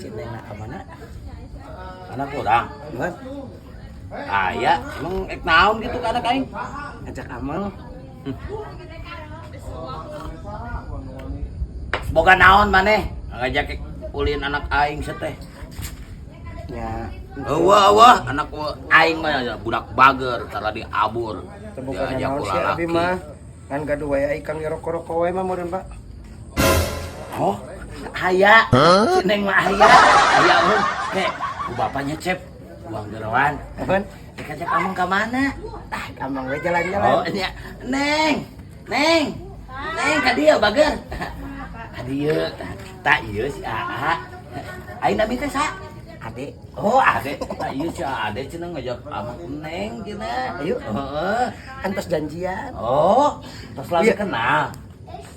Si Neng na ka mana? Anak urang. Nuhun. Aya, emang ek naon gitu ka anak aing? Ngajak ameng. Boga naon maneh? Ngajak ek ulin anak aing seteh. Nya. Eueuh eueuh, anak aing mah ya budak bager tara diabur. Teu boga Diajak naon ku sih abi lalaki. mah. Ngan gaduh wae ai kang rokok-rokok wae mah meureun, Pak. Oh, aya. Si Neng mah aya. Aya euy. Kek, ku bapaknya Cep. Buang jeroan. Nuhun. Rek ajak ameng ka mana? Ah, ameng we jalan-jalan. Oh, nya. Neng. Neng. Neng ka dieu bager. Ka dieu. Tak ieu si Aa. Aing nami teh sa? Ade. Oh, Ade. Tak ieu si Ade cenah ngajak ameng Neng cenah. Ayo. Heeh. Kan tos janjian. Oh, tos lagi Iya. kenal.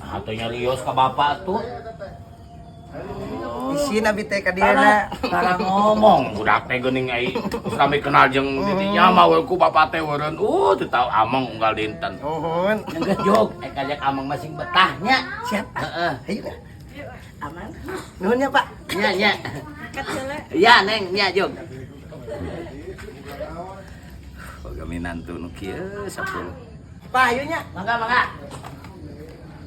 Nah, atuh nyarios ka bapak tuh. Isin abi teh ka dieu na. Tara ngomong budak teh geuning ai geus rame kenal jeung didinya mah we ku bapak teh eureun. Teu tau ameng unggal dinten. Nuhun. Geus jog, ek ngajak ameng masing betah nya. Siap. Heeh. Ayo. Aman. Nuhun ya, Pak. Nya nya. Iya, Neng, nya jog. Boga minantu nu kieu 10. Pak, ayo nya. Mangga, mangga.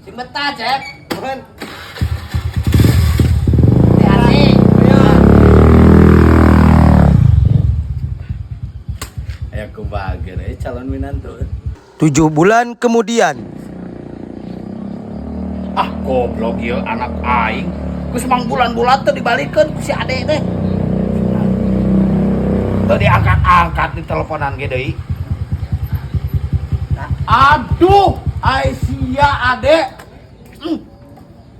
Sing betah, Cep. Nuhun. Hati-hati. Aya ku bager euy calon minantu. 7 bulan kemudian. Ah, goblok ieu anak aing. Geus mang bulan-bulan teu dibalikeun ku si Ade teh. Teu diangkat-angkat di teleponan ge deui. Aduh, ai sia Ade.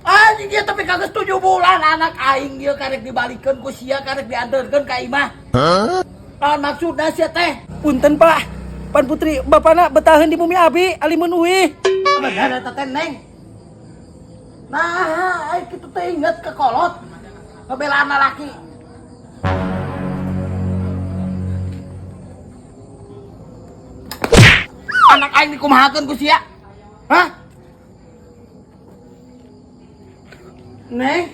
Anjing ieu tapi kagak 7 bulan anak aing ieu karek dibalikeun ku sia karek dianterkeun ka imah. Naon maksudna sia teh? Punten, Pak. Pan putri bapana betaheun di bumi abi alimun uih. Bener eta teh, Neng. Nah, ai kitu teh inget ke kolot. Ngebelaan lalaki. Anak aing dikumahakeun ku sia? Hah? Neng.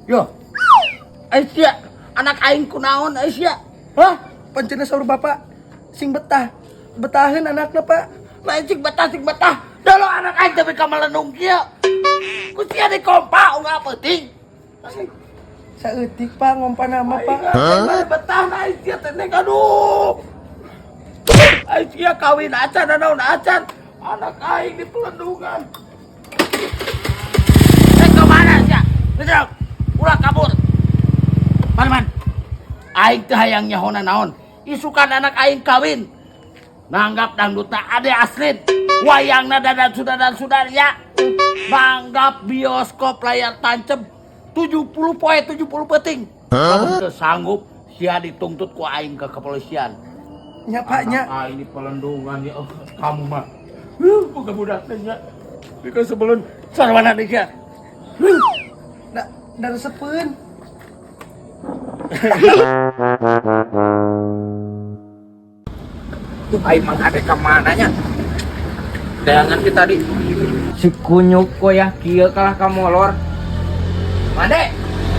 Yo. Ai sia, anak aing kunaon ai sia? Hah? Pancena saur bapak sing betah. Betaheun anakna, Pak. Lain sing betah sing betah. Dalo anak aing tapi ka melenung kieu. Ku sia dikompa unggal peuting. Saeutik, Pak, ngompa nama, Pak. Hah? Betah na ai sia teh Neng aduh. Ai sia kawin acan naon acan. Anak aing di pelendungan. Ke mana sia? Geus ulah kabur. Man man. Aing teh hayang nyahona naon. Isukan anak aing kawin. Nanggap dangdutna Ade Aslin. Wayangna dadan sudadan sudarya. Nanggap bioskop layar tancep 70 poe 70 peuting. Lamun teu sanggup sia dituntut ku aing ke kepolisian. Nya, Pak, nya. Anak aing di pelendungan ya Allah, kamu mah. Boga budak teh nya. Bika sebelum sarwana deui sia. Da, da resepeun. Tuh aing mang ade ka mana nya? Dayangan kita tadi. Si kunyuk koyah kieu kalah ka molor. Mande.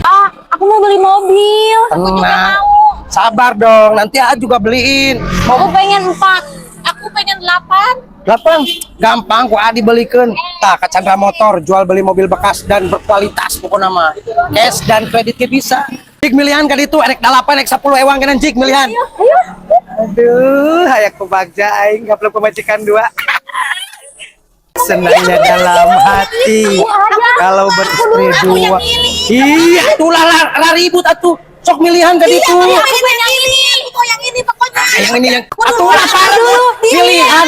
Ah, aku mau beli mobil. Aku juga Tenang. mau. Sabar dong, nanti A juga beliin. Aku pengen 4. Aku pengen 8. 8? Gampang ku A dibelikan. Tah, ka Chandra Motor jual beli mobil bekas dan berkualitas pokoknya mah. Cash dan kreditnya bisa. Jik milihan ka ditu erek 8 erek 10 ewang kana jik milihan. Ayo, ayo. Aduh, hayak kubagja aing gaplek pemajikan 2. Senangnya dalam hati kalau beristri 2. Iya, atuh lah ribut atuh. Sok milihan ka ditu. Iya, aku pengen yang ini, aku mau yang ini pokoknya. Ah, yang ini yang Waduh, atuh lah parah dulu. Pilihan.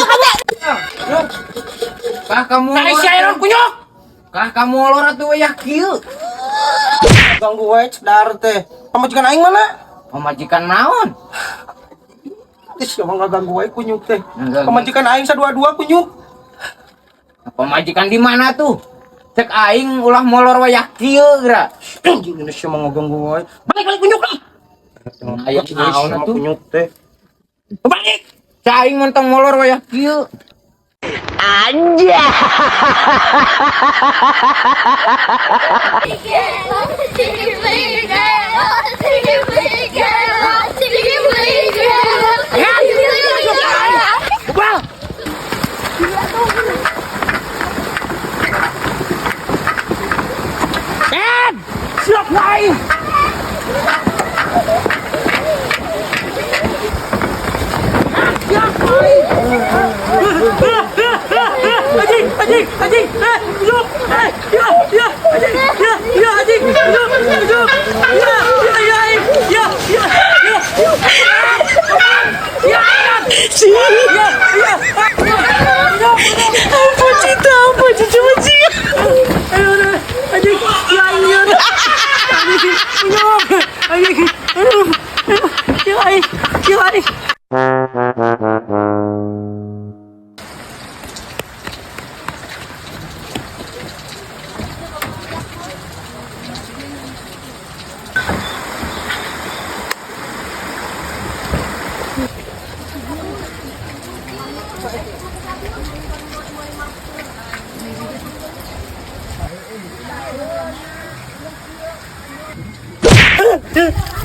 Kah kamu Ka sia Iron kunyuk. Kah kamu molor atuh wayah kieu? Ganggu wae cedar teh. Pamajikan aing mana? Pamajikan naon? Ih, emang nggak ganggu wae kunyuk teh. Nggak. Pamajikan aing sadua-dua kunyuk. Pamajikan di mana tuh? Cek aing ulah molor wayah kieu geura. Anjing ini sih mau ngeganggu wae. Balik-balik kunyuk lah. Aya naon atuh? Kunyuk teh. Balik. Cek aing montong molor wayah kieu. Bubal. Ben, siap aing. Anjing, anjing, anjing, eh, yuk, eh, ya, ya, anjing, ya, ya, anjing, yuk, yuk, ya, ya, ya, ya, ya, ya, ya, ya, ya, ya, ya, ampun cinta, ampun cucu benci. Ayo, anjing, ya, ya, anjing, yuk, anjing, aduh, ya, ya, ya.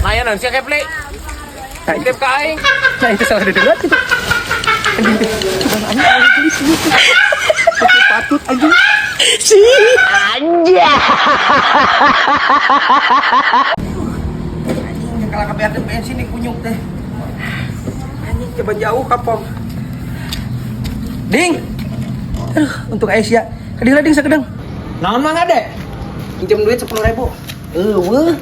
Layanan sia Kepli. Titip ka aing. Nah, itu salah didengar gitu. Anjing teh. Coba anjing awal tulis gitu. Pakai patut anjing. Si anjing. Anjing kalau kebiarkan bensin di kunyuk teh. Anjing coba jauh ka pom. Ding. Aduh, untuk Aisyah. Kadieu ding sakedeng. Naon mah ngade? Pinjam duit 10.000. Eueuh.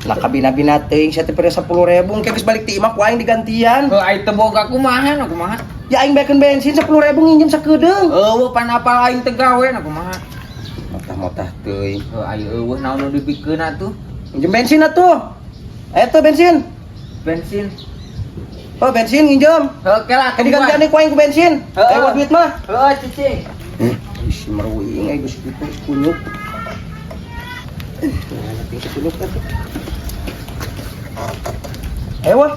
Lah kabina-bina teuing sia teh 10.000 engke geus balik ti imah ku aing digantian. Heuh ai teu boga kumaha na kumaha? Ya aing bekeun bensin 10.000 nginjem sakedeung. Eueuh pan apal aing teu gawe na kumaha? Motah-motah teuing. Heuh ai eueuh naon nu dibikeun atuh? Minjem bensin atuh. Ayo tuh bensin. Bensin. Oh, bensin nginjem. Heuh kela Kan digantian nih ku aing ku bensin. Heeh. Ayo duit mah. Heuh cicing. Isi meruing aing geus kitu kunyuk. Nah, nanti kunyuk atuh. Ayo wah.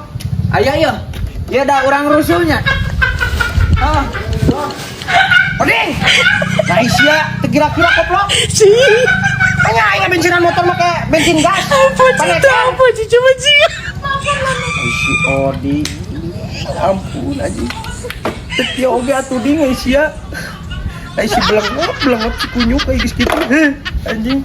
Ayo ayo. Ya da urang rusuhnya. Oh. Oding. Nah, sia teu kira-kira koplok. Si. Tanya aing bensinan motor make bensin gas. Ampun cinta, ampun cucu benci. Si Odi. Ampun anjing. Teu oge atuh ding ai sia. Ai si belengop belengop si kunyuk ai geus kitu. Heh, anjing.